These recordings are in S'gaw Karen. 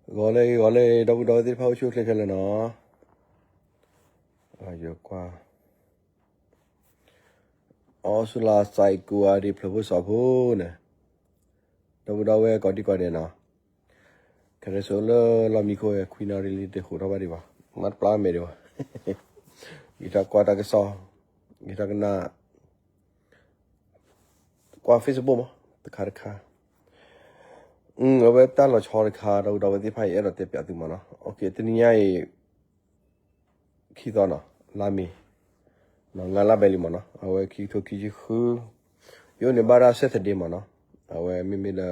ဂီၤလၢဂ့ၤ ဂီၤလၢဂ့ၤ ဒီပုၢ်ဒီဝဲၢ်သ့ၣ်တဖၣ် အိၣ်ဆူၣ်အိၣ်ချ့ခဲလၢာ်နီၤ. ယကွၢ် အီစူလါစဲးကိးအါဒံး ဖျၢၣ်ဖိစီၤဖိန့ၣ်, ဒီပုၢ်ဒီဝဲၢ်ကိးဒံကိးဒဲးနီၤ, ခဲကနံၣ်ဆိးလၢလီၢ်မံခိၣ်ဝဲ ခွံနၣ်ရံၣ်လံ တဃိးထီၣ်ဘၣ်ဒံးဘၣ်, မၤတပျၢ်မဲာ်ဒံးဘၣ်, ယထီၣ်ကွၢ်တၢ်ကစီၣ်, ယထီၣ်ကနၣ် ကွၢ် Facebook မး, တခါတခါ, အဝဲတၢ်လီၤဆီတခါ ဒီပုၢ်ဒီဝဲၢ်သ့ၣ်တဖၣ် ယအဲၣ်ဒိးတဲပၠးသုမးနီၤ, တနံၤညါအံၤ ခံသီနီၤ, လါမ့ၤ, ငါးလါဘဲလံမးနီၤ, အဝဲခံကထိခံဆံဃု, ယအိၣ်န့ၣ်ဘၣ်ဒၣ် Saturday မးနီၤ, အဝဲမ့မ့ၢ်လၢ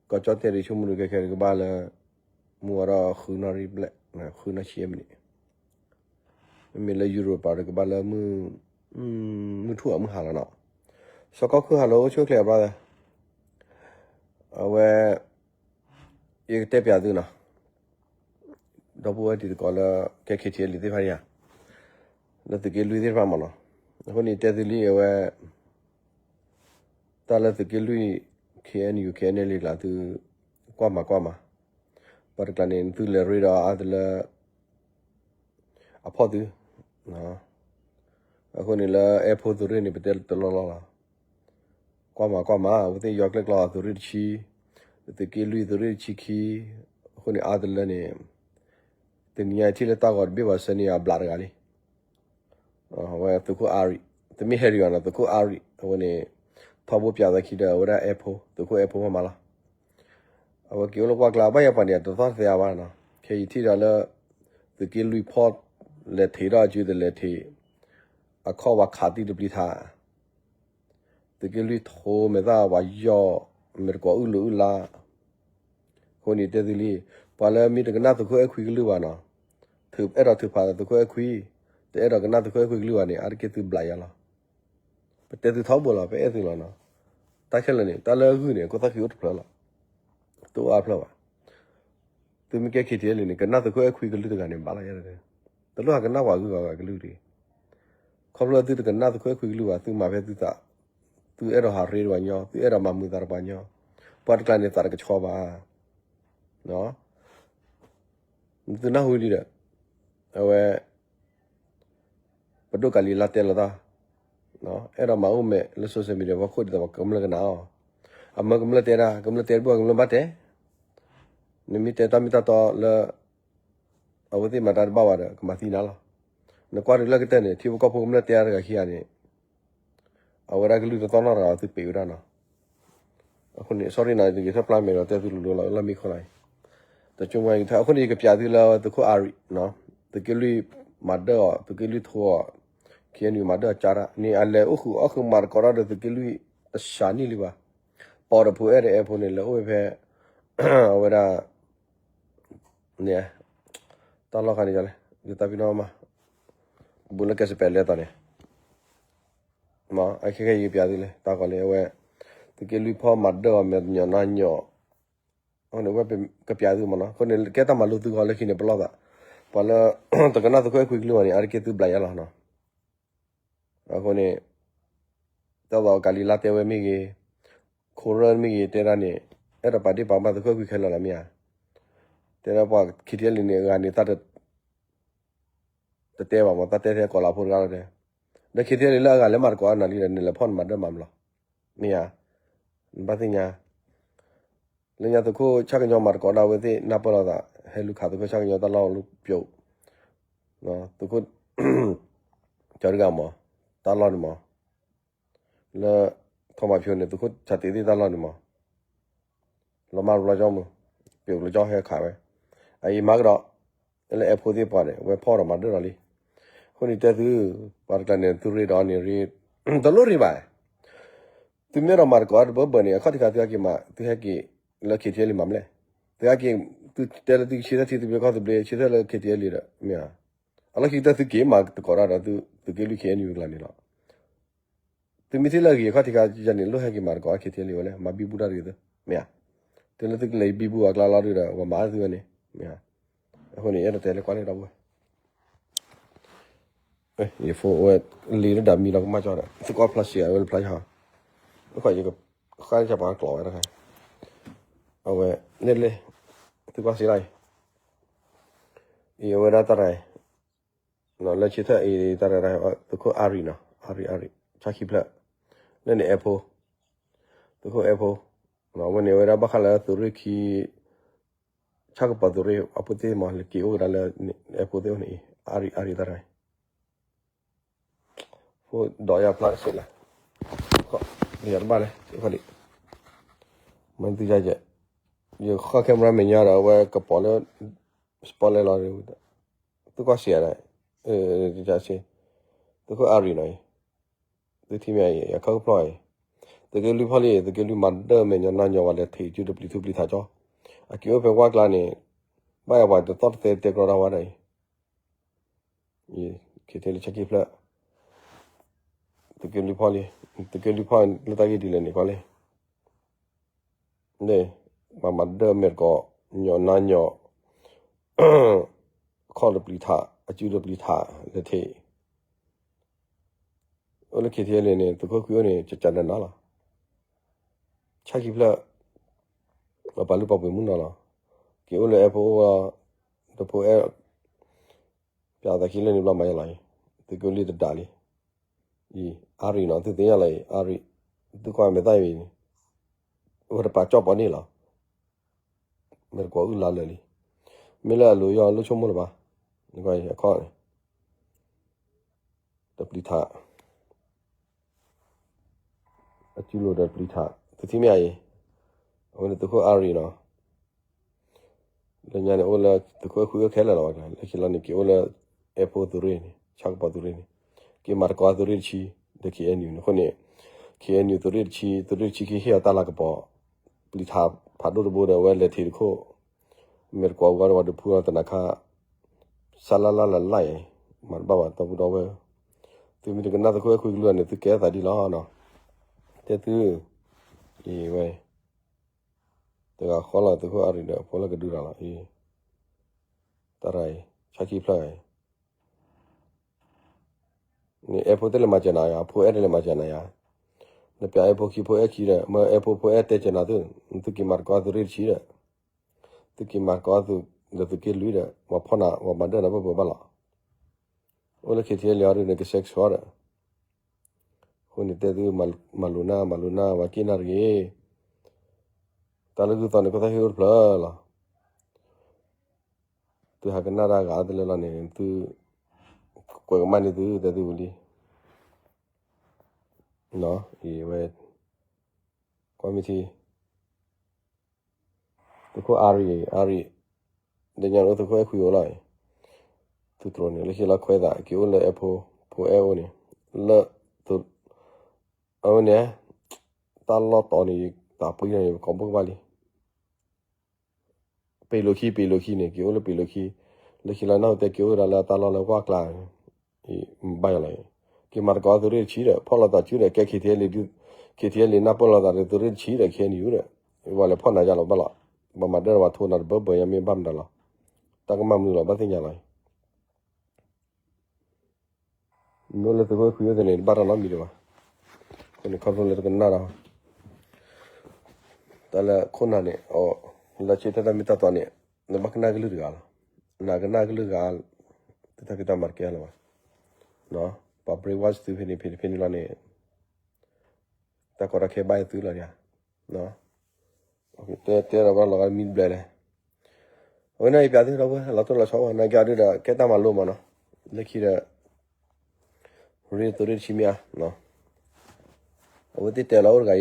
ကီၢ်ကၠီၣ်တဲၣ်ရံၣ် ဆိကမိၣ်ဒုးခဲခဲကဘၣ်လၢ မုၢ်ဝါထီၣ်ဃုနၣ်ရံၣ်ဘျဲၣ်, ဃုနၣ်ဆံမံးနံး, မ့မ့ၢ်လၢ Europe ဒီးကဘၣ်လၢ မုၢ်ထူၣ်အမုၢ်ဟါလီၤနီၤ, စီၤကီၢ်ခိၣ် ဟါလီၤ အိၣ်ဆူၣ်အိၣ်ချ့အဘျီသၢ, အဝဲ ယကတဲပၠးသုနီၤ, ဒီပုၢ်ဝဲၢ်တံၤသကိးလၢ ကဲ KTLA သ့ၣ်တဖၣ်ဧါ, လၢသုးက့လွံၢ်သ့ၣ်တဖၣ်မးနီၤ, အဃိန့ၣ်တဲသုလံ အဝဲ တၢ်လၢသုးက့လွံၢ် KNU KNLA ကျါ သုကွၢ်မၤကွၢ်မၤ, ပှၤတကျါန့ၣ် သုလဲၤရ့ဒီးအါတလၢ အဖီၣ်သု, အဃိန့ၣ်လၢအဲၣ်ဖိသုးရ့ၣ်န့ၣ် ပတဲတလီၢ်လီၢ်လီၤ, ကွၢ်မၤကွၢ်မၤ အဝဲသ့ၣ်ယီၤကျဲၣ်ကျီသုးရ့ၣ်တဆံ, သုးက့လွံၢ်သုးရ့ၣ်တဆံခံ, အဃိန့ၣ်အါတလၢန့ၣ် တနံၤညါထံၣ်လၢတၢ်ဂီၤတဘ့ၣ်ဘၣ်ဆၢန့ၣ် အဘျးတဂၤလံ အဝဲသုးခိၣ်အါရံၤ, တမ့ၢ်ဟဲရံၤဘၣ်နီၤ, သုးခိၣ်အါရံၤ အဝဲန့ၣ် ထီဘိပၠးသးခံဒီး အဝဲဒၣ်အဲၣ်ဖိ, သုးခိၣ်အဲၣ်ဖိမးမးလီၤ, အဝဲက့ၤအိၣ်လၢကွၢ်ကျါ ဘၣ်ယပှၤန့ၣ် တသီၣ်တသဲအါဘၣ်နီၤ, ခဲအံၤထံၣ်ဒီးလၢ သုးက့လွံၢ်ဖီၣ် လဲၤထံးထီၣ်အစုတလဲၤထံး, အခီၣ်ဝဲခးသံတပျံၤထါ သုးက့လွံၢ်ထိမဲာ်သၣ်ဝဲယီၤ, မဲာ်တကိးအုၣ်လိာ်အုၣ်လါ, အဃိန့ၣ်တဲသုလံ, ပှၤလၢမ့ၢ်တကနၣ်သုးခိၣ်အဲၣ်ခွံကလုၢ်ဘၣ်နီၤ, အဲၣ်ဒိးထုးဖးသုးခိၣ်အဲၣ်ခွံ, တအဲၣ်ဒိးကနၣ်သုးခိၣ်အဲၣ်ခွံကလုၢ်ဘၣ်န့ၣ် အါတက့ၢ်သုဘျးယၤလီၤ, ပတဲသုထီဘိလီၤ, ပအဲၣ်သုလီၤနီၤ, တၢ်ခဲလၢာ်န့ၣ် တၢ်လၢအဂုၢ်န့ၣ် ခိၣ်သၣ်ခံအိၣ်တဖျၢၣ်လီၤ, တအိၣ်အါဖျၢၣ်ဘၣ် သုမ့ၢ်ကဲ KTLA န့ၣ် ကနၣ်သုးခိၣ်အဲၣ်ခွံကလုၢ်တဂၤန့ၣ် ဘၣ်လီၤယၤ, တလိၣ်ဟးကနၣ်ပှၤဂုၤဂၤဂၤကလုၢ်တဂ့ၤ, ခီဖျိသုတကနၣ်သုးခိၣ်အဲၣ်ခွံကလုၢ်ဘၣ် သုမၤဖဲသုသး, သုအဲၣ်ဒိးဟးရ့တပှၤညီ, သုအဲၣ်ဒိးမၤမုာ်သးတပှၤညီ, ပှၤတကျါန့ၣ်သးတကဆှီဘၣ်, သုနၢ်ဟူဒံးဒီး, အဝဲ ပဒိၣ်ကၤလံၤလါတဲလီၤတၢ်, အဲၣ်ဒိးမၤအိၣ်မဲာ်လၢ social media ဖီခိၣ်ဒ်သိးပှၤကမျၢၢ်ကနၣ်အီၤ, အမၢကမျၢၢ်တဲဒၣ် ကမျၢၢ်တဲတဘၣ် ကမျၢၢ်ဘၣ်တဲ, နမ့ၢ်တဲတၢ်မ့ၢ်တၢ်တီလၢ အဝဲသ့ၣ်မၤတၢ်တဘၣ်ဘၣ်ဒီး ကမၤသံနၤလီၤ, နကွၢ်တုၤလၢကတၢၢ်န့ၣ် ထံဖိကီၢ်ဖိကမျၢၢ်တဲအါတဂၤခံဂၤန့ၣ် အဝဲဒၣ်ကလုၢ်တသီၣ်နီတဂၤ သုပ့းဝဲဒၣ်နီၤ, အဃိန့ၣ် sorry နီၤ ယထီၣ်ပျၢ်မဲာ်ဒီးတဲသုလိၤလိၤလီၤ လၢမံခိၣ်လီၤအံၤ, တကမၤအံၤ အဃိန့ၣ် ယကပၠးသုလၢသုးခိၣ်အါရံၤ, သုးက့လွံၢ်မၤဒၢၣ်အီၤ သုးက့လွံၢ်ထိအီၤ, ခံဂၤနုာ်မၤဒၢၣ်အီၤကၢ်တၢ်န့ၣ် အလဲၤအိၣ်ဃုာ်အီၣ်ဃုာ်မၤသကိးတၢ်ဒီးသုးက့လွံၢ်တစှၤနံၣ်လံဘၣ်, ပိာ်တဖိအဲၣ်ဒီးအဲၣ်ဖိန့ၣ် လဲၤအိၣ်ဝဲဖဲ အဝဲဒၣ် န့ၣ် တၢ်လီၢ်ခါန့ၣ်လဲၣ်, ယသးပ့ၤနီၣ်မး, ဘူးလၢကဲစပဲးလဲၤတီၤန့ၣ်, အခဲခဲအံၤကပၠးသုလၢ တၢ်ကီးလၢအဝဲ သုးက့လွံၢ်ဖီၣ်မၤဒၢၣ်အီၤ မဲာ်တညီၣ်နါညီၣ်, အဃိန့ၣ်ဝဲကပၠးသုမးနီၤ, အဃိန့ၣ် ကဲတၢ်မၤလိသုဂီၢ်လၢခံန့ၣ် ပလီၢ်သး, ပှၤလၢ တကနၣ်သုးခိၣ်အဲၣ်ခွံကလုၢ်ဘၣ်န့ၣ် အါတက့ၢ်သုဘျးယၤလီၤနီၤ အဃိန့ၣ် တၢ်သီးကၤလံၤလါတဲဝဲမ့ၢ်ဂ့ၤ, ခိၣ်ရၢၣ်မ့ၢ်ဂ့ၤ တဲဒၣ်န့ၣ် အဲၣ်ဒိးပာ်ဒ့ၣ်ပာ်ကမၣ်သုးခိၣ်အဲၣ်ခွံခဲလၢာ်လီၤမ့ၢ်ဧါ, တဲဒၣ်ပှၤ ခံထံၣ်လံန့ၣ် အဂၤန့ၣ် တတဲဘၣ်မး တၢ်တဲထဲကိးလီၤဖိတဂၤလီၤတဲ, ဒီးခံထံၣ်လံလၢအဂၤလဲၤမၤသကိးအနၤလံဒီး နလဲၤဖီၣ်နမၤဒၢၣ်မၤမးလီၤ, မ့ၢ်ဧါ, နဘၣ်သ့ၣ်ညါ လၢညါသုးခိၣ်ဆၣ်ကညီမၤသကိးဒၣ်ဝဲသ့ၣ် နၢ်ပၢၢ်လိာ်သး ဟဲလူၤခးသုးခိၣ်ဆၣ်ကညီတၢ်လီၢ်လၢပျိာ်, သုးခိၣ် ကၠီတဂၤမး, တၢ်လီၢ်န့ၣ်မး, လၢ ထီမၤဖၠိန့ၣ် သုးခိၣ်ဆၣ်တ့ၢ်သ့ၣ်တၢ်လီၢ်န့ၣ်မး, လီၤမၢ်လီၤကၠီမး, ပျိာ်လီၤကၠီဟဲခးဝဲ, အအံၤမၤကဒီး, လၢအဲၣ်ဖိသ့ၣ်ပှၤန့ၣ် ဝဲဖီၣ်ဒီးမၤဒၢၣ်လီၤလံ, အဃိန့ၣ်တဲသု, ပှၤတကျါန့ၣ် သုရ့ဒီးန့ၣ်ရ့, တလိၣ်ရ့ဘၣ် သုမ့ၢ်အဲၣ်ဒိးမၤသကိးတဘၢဘၢန့ၣ် အခီၣ်ထံးခါသုဟဲက့ၤမၤ သုဟဲက့ၤလၢ ခံထံၣ်လံမၤမလဲၣ်, သုဟဲက့ၤ သုတဲလၢသုကဆၢထၢၣ်ထံသဘျ့ကီၢ်သဘျ့ ဆၢထၢၣ်လၢ ခံထံၣ်လံဒီး မ့ၢ်ဧါ, အလီၢ်ခံကတၢၢ်သုက့ၤမၤသကိးတၢ်ဒီး သုးက့လွံၢ် ခံအဲၣ်ယူၣ် ကျါန့ၣ်လီၤ, သုမ့ၢ်ထံၣ်လၢအဂ့ၤအခီၣ်ထံးခါယၤန့ၣ် လိၣ်ဟဲက့ၤမၤသကိး ခံထံၣ်လံဝဲလဲၣ်, မၤဘံဘူတၢ်တဂ့ၤသု, မ့ၢ်ဧါ, တဲလၢသုကလဲၤဘံဘူအကျါလီၤဒုဒီး ပှၤမၤသုဝဲန့ၣ်, မ့ၢ်ဧါ, အဃိန့ၣ် အဲၣ်ဒိးတဲလၢကွၢ်လၢဒီပုၢ်ဝဲၢ် ယဖိဝဲ လံာ်လၢဒၣ်မံလီၤကမၣ်ကၠီဒီး သုကွၢ်ဖျါဆံးအဝဲလၢဖျါဆံး, အခီယကဃၣ်လၢပှၤကျိးဝဲတခါ, အဝဲ န့ၣ်လဲၣ်, တ သုကွၢ်စံးလီၤအံၤ, အံၤအဝဲဒၣ်တၢ်ရၤ, လၢဆံထၢၣ်အံၤတၢ်ရၤ, သုးခိၣ်အါရံၤနီၤ, အါရံၤ အါရံၤ ဆၣ်ခံဖျၢၣ်, လၢန့ၣ်အဲၣ်ဖိ, သုးခိၣ်အဲၣ်ဖိ, အဝဲန့ၣ်အဝဲဒၣ်ဘၣ်ဃးလၢသုးရ့ၣ်ခံ ဆၣ်ကပီၤသုးရ့ၣ်အဖိသ့ၣ်မး လဲၤက့ၤအိၣ်ကဒါလၢအဲၣ်ဖိသ့ၣ်အိၣ်န့ၣ်အံၤ, အါရံၤ အါရံၤတၢ်ရၤ ဖိဒီးယၤဖျါစ့ၢ်လီၤ, ယၤတဘၣ်လဲၣ်, မ့ၢ်သုယၤယဲ, ယဃီ camera မဲာ်ညါဒီးအဝဲကပီၤလၢ spotlight လီၤ, သုကွၢ်စံးယၤဒီး, သုးခိၣ်အါရံၤနီၤအံၤ, သုထံၣ်မ့ၢ်အံၤ ယခီၣ်ကဖျီၣ်အံၤ, သုးက့လွံၢ်ဖီၣ်လံ, သုးက့လွံၢ်မၤဒၢၣ်မဲာ်ညါနါညီဝဲလဲၤထံးစုတပျံၤထူပျံၤထးကၠီ, အက့ၤအိၣ်ဖဲဝါကျါန့ၣ်, ဘၣ်ယၤပှၤတသီၣ်တသဲတဲကြီတၢ်ဝဲဒၣ်အံၤ ယခံထံလၢဆၢခံဖျၢၣ်, သုးက့လွံၢ်ဖီၣ်လံ, သုးက့လွံၢ်ဖီၣ်လၢတၢ်ဂ့ၢ်ဒ်လဲၣ်န့ၣ်ကွၢ်လံ, န့ၣ်, ပှၤမၤဒၢၣ်မဲာ်တကိး, ညီနါညီ, ခီၣ်တပျံၤထး, အစုတပျံၤထး, လဲၤထံး အိၣ်လၢ ခံထံလံန့ၣ် သုးခိၣ်ခွံအိၣ်န့ၣ် ကကနနၤလီၤ, ဆၣ်ခံဖျၢၣ်, ပှၤပာ်လုၢ်ပာ်ပှ့ၤမုၢ်နီၤလီၤ, က့ၤအိၣ်လၢအဲၣ်ဖိအိၣ်, တဖိအဲၣ်, ပျးသးခံလၢန့ၣ်ဘျီမၤယလီၤအံၤ, သုးက့လွံၢ်တဒၣ်လံ, အါရံၤနီၤ သုသ့ၣ်ညါလီၤအံၤ အါရံၤ, သုကွၢ်မဲာ်သၣ်အံၤ, အဝဲတပာ်ကၠီၣ်ပီၤန့ၣ်လီၤ မ့ၢ်တကွီၤအုၣ်လါလၢာ်လံ, မ့ၢ်လၢအလိၤယီၤလိၣ်ဆိကမိၣ်လၢၤဘၣ်, အခီၣ်, တပျံၤထး, အစုလိၤဒီးတပျံၤထး သုထံၣ်မ့ၢ်အံၤ, အဝဲန့ၣ်သုးခိၣ်အါရံၤနီၤ, လၢညါန့ၣ်အိၣ်လၢသုးခိၣ်အဲၣ်ခွံအိၣ်ခဲလၢာ်လီၤ, လၢခံလီၤန့ၣ် က့ၤအိၣ်လၢ အဲၣ်ဖိ သုးရ့ၣ်န့ၣ် ဆၣ်ကပီၤသုးရ့ၣ်န့ၣ်, က့ၤမၤတကိးသုးရ့ၣ်တဆံ, ဒီး ခ့ၣ်အဲၣ်ယူၣ်န့ၣ်အဃိန့ၣ်, ခ့ၣ်အဲၣ်ယူၣ် သုးရ့ၣ်တဆံ, သုးရ့ၣ်တဆံကဟ့ၣ်အီၤတၢ်လၤကပီၤ, ပျံၤထးဖးဒိၣ်တဘိဒီးအဝဲလဲၤထံးတခိၣ်, မ့ၢ်တကွီၤဝါဒီးဝဲဒုးဖုလီၤတနၤခါ, စါလါလါလၢ်လၢ်အံၤ, မၤတဘၣ်ဘၣ်ဒီပုၢ်ဒီဝဲၢ်, သုမ့ၢ်တကနၣ်သုးခိၣ်အဲၣ်ခွံကလုၢ်န့ၣ် သုကဲသးဒ်လီၤနီၤ, တဲသု, အံၤဝဲ တဂၤဃီလီၤသုးခိၣ်အါရံၤဒီး ဖိလၢကဒုရၤလီၤအံၤ, တၢ်ရၤအံၤ ဆၣ်ခံဖျၢၣ်အံၤ, န့ၣ်အဲၣ်ဖိတလဲၤမၤစၢၤနၤယၤ, ဖိအဲၣ်တလဲၤမၤစၢၤနၤယၤ, နပျးအဲၣ်ဖိခံဖိအဲၣ်ခံဒီး မ့ၢ်အဲၣ်ဖိဖိအဲၣ်တဲစၢၤနၤသု, သုက့ၤမၤတကိးသုးရ့ၣ်တဆံဒီး, သုက့ၤမၤတကိးသုး, ဒီးသုးက့လွံၢ်ဒီး ပှၤဖီၣ်နၤ ပှၤမၤဒၢၣ်နၤဘၣ်ဘၣ်လီၤ, အိၣ်လၢ ခ့ၣ်ထံလံအီၤဒုးန့ၣ် ကဆှဲကဆှီဒီး အဃိန့ၣ်တဲသု မၤလိာ်နၢ် မၤလိာ်နၢ် ပှၤက့ၢ်နၢ်တဂ့ၤ, တၢ်လၢသုသီန့ၣ် ကသီၣ်ဟ့ၣ်အိၣ်တဖျၢၣ်လီၤ, သုဟးကနၣ်တၢ်ဂၤတလၢလီၤန့ၣ် သု ကွဲးကမၣ်န့ၢ်သု တဲသုဝံၤလံ, အံၤဝဲ ကွၢ်မ့ၢ်ထံ သုးခိၣ်အါရံၤ အါရံၤ, လၢညါန့ၣ်အိၣ်သုးခိၣ်အဲၣ်ခွံအိၣ်လီၤ, သုတြိၤန့ၣ် လၢခံလီၤခွဲးသး က့ၤအိၣ်လၢအဲၣ်ဖိ ဖိအဲၣ်အိၣ်န့ၣ်, လၢ အဝဲန့ၣ် တၢ်လီၢ်တီၤန့ၣ် တၢ်ပှံၤန့ၣ် ပကိးဘိၣ်ကဘၣ်လံ ပ့ၤလိာ်ခံ ပ့ၤလိာ်ခံန့ၣ် က့ၤအိၣ်လၢပ့ၤလိာ်ခံ, လၢခံလီၤနီၢ်တဲက့ၤအိၣ်ဝဲဒၣ်လၢတၢ်လီၢ်လၢဝၢ်ကျါ, ဘၣ်ယၤလီၤ, က့ၤမၤသကိးသုးရ့ၣ်တဆံဒီး ဖီၣ်လိာ်သးစုဒီး ကဲ ခ့ၣ်ထံလံ, ခ့ၣ်ထံလံနၢ်ပၢၢ်လိာ်သးဒီးသုးရ့ၣ်တဆံဒီး ခ့ၣ်အဲၣ်ယူၣ်ဒီး, ပှၤလဲၤဖီၣ်နၤယၤလီၤဘၣ်လီၤ, ပှၤမၤဒၢၣ်ဝဲထိနၤတဘၢဘၢညါမ့ၢ်ဘၣ်မနုၤလီၤ, တၢ်ကမၣ်မနုၤလီၤ ဘၣ်သ့ၣ်ညါလီၤ နအိၣ်လၢသုးခိၣ်အဲၣ်ခွံအိၣ်သ့ၣ်န့ၣ် တဘၣ်တၢ်နီတမံၤဒံးဘၣ်, အဃိန့ၣ်ခီဖျိလၢတကနၣ်ဒီး, တၢ်လၢခိၣ်နၢ်န့ၣ်, လၢဆၢထၢၣ်တၢ်မ့ၢ်တၢ်တီန့ၣ်, နဘၣ်ကနၣ်ကလုၢ်တဂၤလီၤ, နကနၣ်ကလုၢ်ဂၤ, သုတၢ်ဖံးတၢ်မၤတကဲလၢၤဘၣ်, ပှၤ brainwash သုဖဲန့ၣ်ဖဲန့ၣ်ဖဲန့ၣ်လီၤန့ၣ်, တၢ်ကီတၢ်ခဲဘၣ်ယသုလီၤ, တဲတဲဒီးဘၣ်လီၤဂာ်မံဘျဲၣ်လဲၣ်, အဝဲန့ၣ်ယပျးသုဒီပုၢ်ဝဲၢ် လီၤတိၢ်လီၤဆီဝဲ နာ်က့အီၤဒုဒီး ကဲတၢ်မၤလိမးနီၤ, လၢခံဒီး ရ့သုးရ့ၣ်တဆံမ့ၢ်ဧါ, အဝဲသ့ၣ်တဲလီၤအိၣ်တဂၤ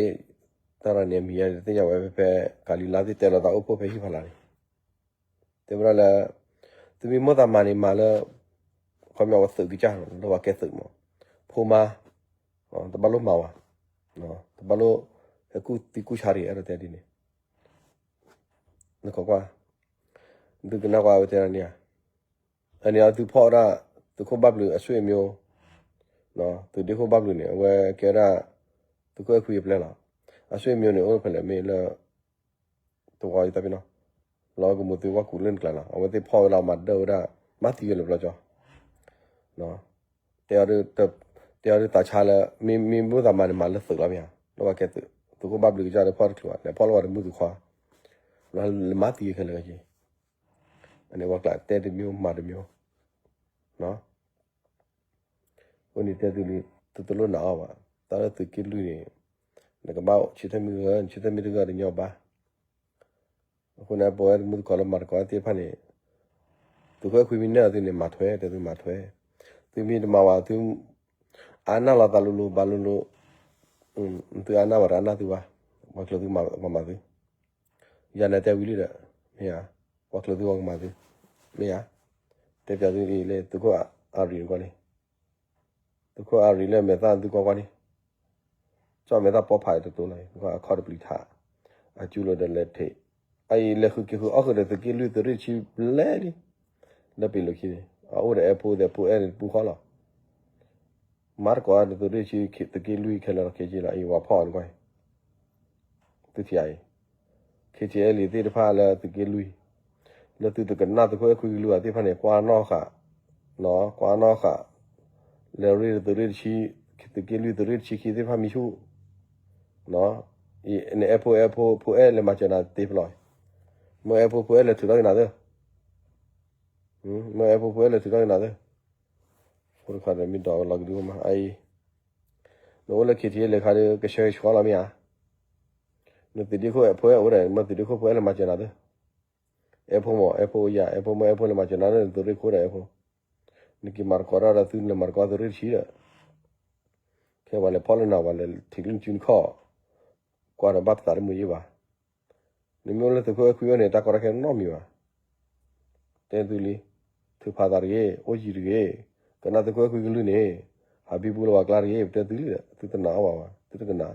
အံၤ, တၢ်ရၤန့ၣ်အမံၤယါသ့ၣ်ညါဝဲဖဲဖဲ ကၤလံၤလါသ့ၣ်တဲလီၤသးအိၣ်ဖှိၣ်ဖဲဟံၣ်ဖီလာ်န့ၣ်, တဲဝဲဒၣ်လၢ, သုမ့ၢ်မိၣ်သးမၤန့ၣ်မၤလၢ, ခီပညီဝဲသုးကစၢ်လၢပှၤကဲသုးမး, ဖိမါ, တဘၣ်လိၣ်မၤဝဲ, တဘၣ်လိၣ်, ဟဲကူၣ်သံကူၣ်ဆါတဂ့ၤ အဲၣ်ဒိးတဲဒ်န့ၣ် နကွၢ်ကွၢ်, သုကနၣ်ကွၢ်ဝဲတဲဒၣ်န့ၣ်ဧါ, အန့ၣ်အသုဖီၣ်ဝဲဒၣ်, သုးခိၣ်ဘၣ်ဘျုးအဆွေမျိုး, သုးဒ့ခိၣ်ဘၣ်ဘျုးန့ၣ် အဝဲကဲဒၣ်, သုးခိၣ်အဲၣ်ခွံအပျဲၢ်လီၤ, အဆွေမျိုးန့ၣ် အိၣ်ဖဲလဲၣ်မ့ၢ်လၢ တဝီယသးပ့ၤနီၤ, လီၤကမူၤသ့ဝၣ်ကူးလၢနကျါလီၤ အဝဲသ့ၣ်ဖီၣ်ဝဲလီၤမၤဒၢၣ်ဝဲဒၣ်, မၤသံဝဲလၢပျီကၠီ, တဲအီၤဒုးသးဆါလၢ မ့ၢ်မိၣ်သးမၤန့ၣ်မၤလၢသုးလီၤမ့ၢ်ဧါ, လၢပှၤကဲသုး, သုးခိၣ်ဘၣ်ဘျုးကစၢ်ဒီးဖီၣ်တချုးဘၣ် လဲၤဖီၣ်လၢပှၤတမုၢ်သူခွါ, လၢမၤသံခဲလၢာ်က့ အန့ၣ်ဝဲကျါတဲတမျိုးမၤတမျိုး, အဃိန့ၣ်တဲသုလံ, တတလိၣ်နာ်အီၤဘၣ်, တၢ်လၢသုးက့လွံၢ်န့ၣ်, နကဘၣ်ဆၢထၢၣ်မ့ၢ်ဂ့ၤ, ဆၢထၢၣ်မ့ၢ်တဂ့ၤတညီဘၣ်. အဃိန့ၣ် ပဝဲမုၢ်သကိးလၢမၤသကိးသ့ၣ်တဖၣ်န့ၣ်, သုးခိၣ်အဲၣ်ခွံမ့ၢ်နဲၣ်အီၤသုန့ၣ် မၤထွဲ, တဲသုမၤထွဲ, သုမ့ၢ်တမၤဘၣ်, သုအါနၢ်လီၤသးလိၤလိၤဘၣ်လိၤလိၤ, သုအါနၢ်ဘၣ်တအါနၢ်သုဘၣ်, ပှၤကျၢၤသုပှၤမၤသု, ယၤန့ၣ်တဲဝံၤလံဒီး, မ့ၢ်ဧါ, ပှၤကျၢၤသုပှၤကမၤသု, မ့ၢ်ဧါ, တဲပျးသုလံ သုးခိၣ်အါရံၤနကွၢ်န့ၣ် သုးခိၣ်အါရံၤလၢမဲာ်သၣ်သုကွၢ်ကွၢ်န့ၣ်, ကၠီၣ်မဲာ်သၣ်ပီဖးတတိၤလီၤ, အခီၣ်တပျံၤထး, အကၠူလိာ်ဒီးလဲၤထံး, အအံၤလဲၤဃုာ်က့ၤဃုာ်အီၣ်ဃုာ်ဒီးသုးက့လွံၢ်သုးရ့ၣ်တဆံဘျဲၣ်လံ, လၢပံၤလိာ်ခံန့ၣ် အအိၣ်ဒီးအဲၣ်ဖိဒီးဖိအဲၣ်န့ၣ်တပူၤဃီလီၤ. မၤသကိးဒီးသုးရ့ၣ်တဆံ, သုးက့လွံၢ်ခဲလၢာ်လီၤ ခဲက့လီၤ အံၤဝဲဖီၣ်အီၤနကွၢ် သုထံၣ်အံၤ, ခဲက့လံသ့ၣ်တဖၣ်လၢသုးက့လွံၢ်, လၢသုတကနၣ်သုးခိၣ်အဲၣ်ခွံကလုာ်ဘၣ်သ့ၣ်တဖၣ်န့ၣ် ကွၢ်နီၣ်ဃာ်, ကွၢ်နီၣ်ဃာ်, လဲၤရ့ၣ်သုးရ့ၣ်တဆံ, သုးက့လွံၢ်သုးရ့ၣ်တဆံခံသ့ၣ်တဖၣ်မံဆူၣ်, နအဲၣ်ဖိအဲၣ်ဖိ ဖိအဲၣ်လဲၤမၤစၢၤနၤသ့ဖျိး, မ့ၢ်အဲၣ်ဖိဖိအဲၣ်လဲၤထုးထီၣ်က့ၤနၤသ့, မ့ၢ်အဲၣ်ဖိဖိအဲၣ်လဲၤထုးထီၣ်က့ၤနၤသ့, ဖိတခါဒီးမ့ၢ်ဒီးလီၤကဒုမး အအံၤ နအိၣ်လၢ ခဲက့လံ ခါဒီး ကဆှဲကဆှီလီၤမ့ၢ်ဧါ, နသုးဒ့ခိၣ်ဖိအဲၣ်အိၣ်ဒီး မ့ၢ်သုးဒ့ခိၣ်ဖိအဲၣ်လဲၤမၤစၢၤနၤသ့, အဲၣ်ဖိမ့ၢ် အဲၣ်ဖိယၤ အဲၣ်ဖိမ့ၢ်အဲၣ်ဖိလဲၤမၤစၢၤနၤဒီး နသုးရ့ၣ်ခိၣ်ဒီးအဲၣ်ဖိ, နက့ၤမၤသကိးတၢ်ဒီးသုလဲၤမၤသကိးသုးရ့ၣ်တဆံဒီး, ခဲပှၤလဲၤဖီၣ်လၢနၤ ပှၤလဲၤထံးလၢနစုနခီၣ်, ကွၢ်ဒီးဘၣ်ပသးတမုာ်ယ့ၢ်ဘၣ်, နမ့ၢ်အိၣ်လၢသုးခိၣ်အဲၣ်ခွံအိၣ်န့ၣ် တၢ်ကီတၢ်ခဲနီတမံၤဘၣ်, တဲသုလံ, ထုးဖးသးတဂ့ၤ အိၣ်ယံၤတဂ့ၤ, ကနၣ်သုးခိၣ်အဲၣ်ခွံကလုၢ်န့ၣ်, ဟးဘံဘူလၢပှၤကျါတဂ့ၤ ပတဲသုလံဒီး သုတနာ်အီၤဘၣ်ဘၣ် သုတကနၣ်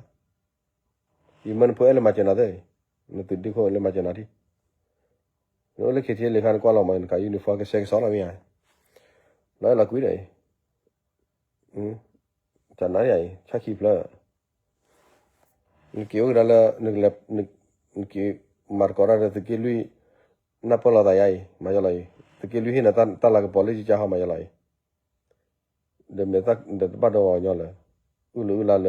ယမ့ၢ်နဖိအဲၣ်လဲၤမၤစၢၤနၤသ့, နသုးဒ့ခိၣ်လဲၤမၤစၢၤနၤဒံး, နအိၣ်လၢ ခဲက့လံ ခါန့ၣ် ကွၢ်လီၤမး နကး uniform ကဆှဲကဆှီလီၤမ့ၢ်ဧါ, လီၤအဲၣ်လီၤကွံဒီးအံၤ, တၢ်နါအံၤ ဆၣ်ခံဖျၢၣ်, နက့ၤအိၣ်ကဒါလၢ, နက့ၤမၤသကိးတၢ်ဒီးသုးက့လွံၢ်, နၢ်ပၢၢ်လိာ်သးယါအံၤ မၤယလီၤအံၤ, သုးက့လွံၢ်ဟ့ၣ်နၤတၢ်လၤကပီၤလၢကကါဟီ မၤယလီၤအံၤ, ဒီးမဲာ်သၣ်ဒီးတဘၣ်ဒီးပှၤကညီလၢၤ, အုၣ်လီၤအုၣ်လီၤလၢ,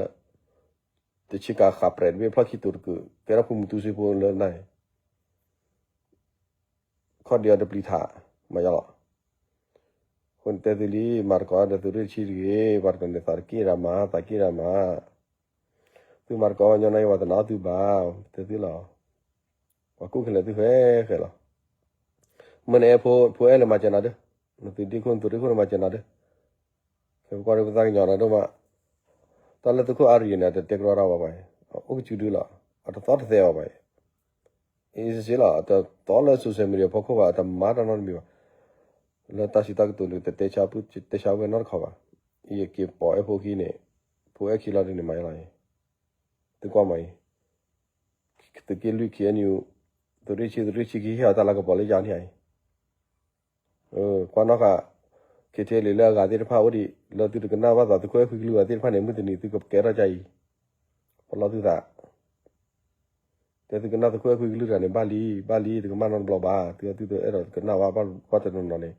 တဆံကၤဃးပြဲးတဘ့ၣ်ဖျီၣ်ခံတိၤတကုာ် ကဲထီၣ်ဖိမုၢ်တူစ့ဖိလၢနၤအံၤ ခီၣ်ဒံးအီၤတပျံၤထး, မၤယလီၤ, အဃိန့ၣ်တဲသုလံ မၤသကိးဒီးသုးရ့ၣ်တဆံတဂ့ၤ, ပှၤတနီၤန့ၣ် သးတက့ၢ်တၢ်မး သးက့ၢ်တၢ်မး, သုမၤသကိးပှၤကညီန့ၣ် ပှၤတနာ်အီၤသုဘၣ်, တဲသုလီၤ, ပှၤကူၣ်ခဲလၢာ်သုဃဲဃဲလီၤ, မ့ၢ်နအဲၣ်ဖိ ဖိအဲၣ်လဲၤမၤစၢၤနၤဒီး, နသုးဒ့ခိၣ် နသုးရ့ၣ်ခိၣ်န့ၣ်မၤစၢၤနၤဒီး ခဲပကွၢ်ဒီးပသးကညီၤတၢ်ဒိၣ်မး, တၢ်လၢသုးခိၣ်အါရံၤန့ၣ် အတတဲကရီတၢ်ဘၣ်ဘၣ်, အိၣ်ကစုဒုလီၤ, အတသီတသဲဘၣ်ဘၣ်, အ့စ့လီၤ, အတသီလၢ social media ဖီခိၣ်ဘၣ်, အတမၤတၢ်နီတမံၤဘၣ်, လၢတၢ်စံးတၢ်ကတိၤန့ၣ် တတဲဆါပုၢ်တဲဆါဝဲၢ်နီတခီဘၣ်, ယက့ၤပိာ်အဲၣ်ဖိခံန့ၣ်, ဖိအဲၣ်ခံလီၤဒ်န့ၣ်မၤယလီၤအံၤ, သုကွၢ်မးအံၤ, သုးက့လွံၢ် ခ့ၣ်အဲၣ်ယူၣ်, သုးရ့ၣ်ဆံ သုးရ့ၣ်ဆံခံဟ့ၣ်အီၤတၢ်လၤကပီၤလၢယါန့ၣ်အံၤ ကွၢ်နီၣ်ဃာ်, ခဲက့လံလၢအဂၤသ့ၣ်တဖၣ်အိၣ်ဒံး လၢသုတကနၣ်ဘၣ်သးသုးခိၣ်အဲၣ်ခွံကလုၢ်ဘၣ်သ့ၣ်တဖၣ်န့ၣ် မုၢ်တနံၤသုကကဲထီၣ်ကါအံၤ, ပလီၢ်သုသး, တဲသုကနၣ်သုးခိၣ်အဲၣ်ခွံကလုၢ်တဂၤန့ၣ် ဘၣ်လံ, ဘၣ်လံ တကမၣ်နီတဘျီဘၣ်, သုသုတအဲၣ်ဒိးကနၣ်ဘၣ် ဘၣ်တနီၤနီၤန့ၣ်,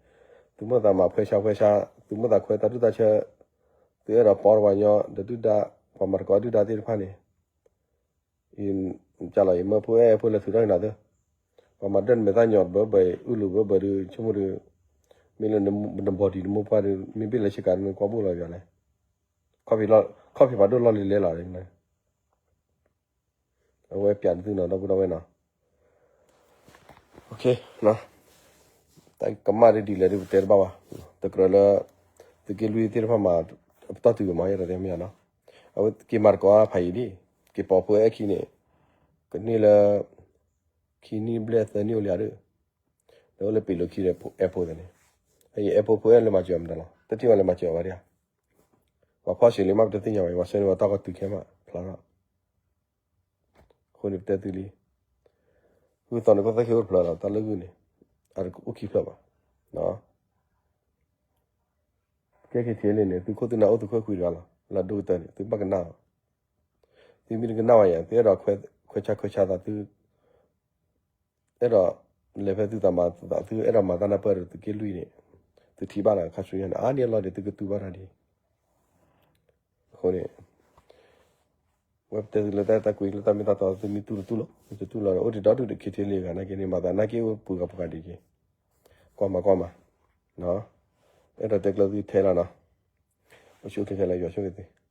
သုမိၣ်သးမၤဖှဲဆါဖှဲဆါ, သုမိၣ်သးခွဲးတၢ်ဒုၣ်တၢ်ဆၢ, သုအဲၣ်ဒိးပီတဝၤညီ ဒီးဒုၣ်ဒါ, ပှၤမၤသကိးဒုၣ်ဒါသ့ၣ်တဖၣ်န့ၣ် ကလီၤအံၤ မ့ၢ်ဖိအဲၣ်ဖိလဲၤထုးထီၣ်က့ၤနၤသ့, ပှၤမၤဒၢၣ်နမဲာ်သၣ်ညီဘၢဘၢအံၤ အုၣ်လူၤဘၢဘၢဒုး ဆိကမိၣ်ဒုး, မ့ၢ်လၢနဘီဒံးနမိၢ်ပှၢ်ဒုး မ့ၢ်ဘ့ၣ်လၢဆ့ကၤနမ့ၢ်ကွၢ်ဘိၣ်လီၤယၤလဲၣ်, ခီၣ်ဖံးဖးဒိၣ်လီၢ်လံၤလဲၢ်လီၤ, အဝဲပျးနသုနီၤ ဒီပုၢ်ဒီဝဲၢ်နီၤ တၢ်ကမၣ်ဒ်ဒ်လဲၣ်ဒ်ပတဲတဘၣ်ဘၣ်, တကြၢးလၢ သုးက့လွံၢ်သ့ၣ်တဖၣ်မၤ ပတီၢ်တုၤမၤယဲၢ်တၢ်တဲမ့ၢ်နီၤ, အဝဲက့ၤမၤသကိးဖးယံာ်လံ, က့ၤပိာ်ဖိအဲၣ်ခံန့ၣ်, ကန့ၢ်လၢ ခံနံၣ်ဘျဲၣ်သၢနံၣ်အိၣ်လံဧါဒီး, ဒီးအိၣ်လၢပံၤလိာ်ခံဒီးအဲၣ်ဖိသ့ၣ်န့ၣ်, အဲၣ်ဖိ ဖိအဲၣ်လဲၤမၤစၢၤအီၤမတၤလီၤ, တထံၣ်ဝဲလဲၤမၤစၢၤအီၤဘၣ်ဒံးဧါ, ပှၤဖီၣ်စ့ၤလံမး ပတသ့ၣ်ညါဘၣ်, ပှၤဆှၢန့ၢ်ဝဲတၢ်ကီတုၤခဲမး ဖျါထီၣ် အဃိန့ၣ်ပတဲသုလံ, ဂုၢ်သီန့ၣ် ကီၢ်သၢခ့အိၣ်တဖျၢၣ်လီၤ, တၢ်လၢဂုၢ်န့ၣ် အတအိၣ်ခံဖျၢၣ်ဘၣ်, ကဲ ခဲက့လံန့ၣ် သုးခိၣ်သုနၢ်အိၣ်သုးခိၣ်အဲၣ်ခွံတဂၤလီၤ, လၢအဒိၣ်ကတၢၢ်န့ၣ် သုဘၣ်ကနၣ်လီၤ, သုမ့ၢ်တကနၣ်ဘၣ်ယၤ သုအဲၣ်ဒိးခွဲးဆါခွဲးဆါသးသု အဲၣ်ဒိး လဲၤဖဲသုသးမၤသး သုအဲၣ်ဒိးမၤတၢ်နၢ်ပၢၢ်ဒီးသုးက့လွံၢ်န့ၣ်, သုထံၣ်ဘၣ်လၢခါဆူညါန့ၣ် အါန့ၢ်အလီၢ်ဒံး သုကတူၢ်ဘၣ်တၢ်ဒ်အံၤ, အဃိန့ၣ် ဝဲပတဲသုလၢတၢ်အဲၣ်တၢ်ကွံလၢတၢ်မ့ၢ်တၢ်တီ သုမ့ၢ်တူၢ်တတူၢ်လီၤ, မ့ၢ်တတူၢ်လီၤဒီး အိၣ်ဒံးဒီဒူၣ်ဒီး ခဲက့လံဂၤနာ်က့န့ၣ် မၤသးနာ်က့အိၣ်ပှဲၤဂၤပှဲၤဂၤဒံးက့ၤ, ကွၢ်မၤကွၢ်မၤ, အဲၣ်ဒိးတဲကျၢၤသုထဲလီၤနီၤ, အိၣ်ဆူၣ်အိၣ်ချ့ထဲလီၤ ယွၤဆိၣ်ဂ့ၤသု.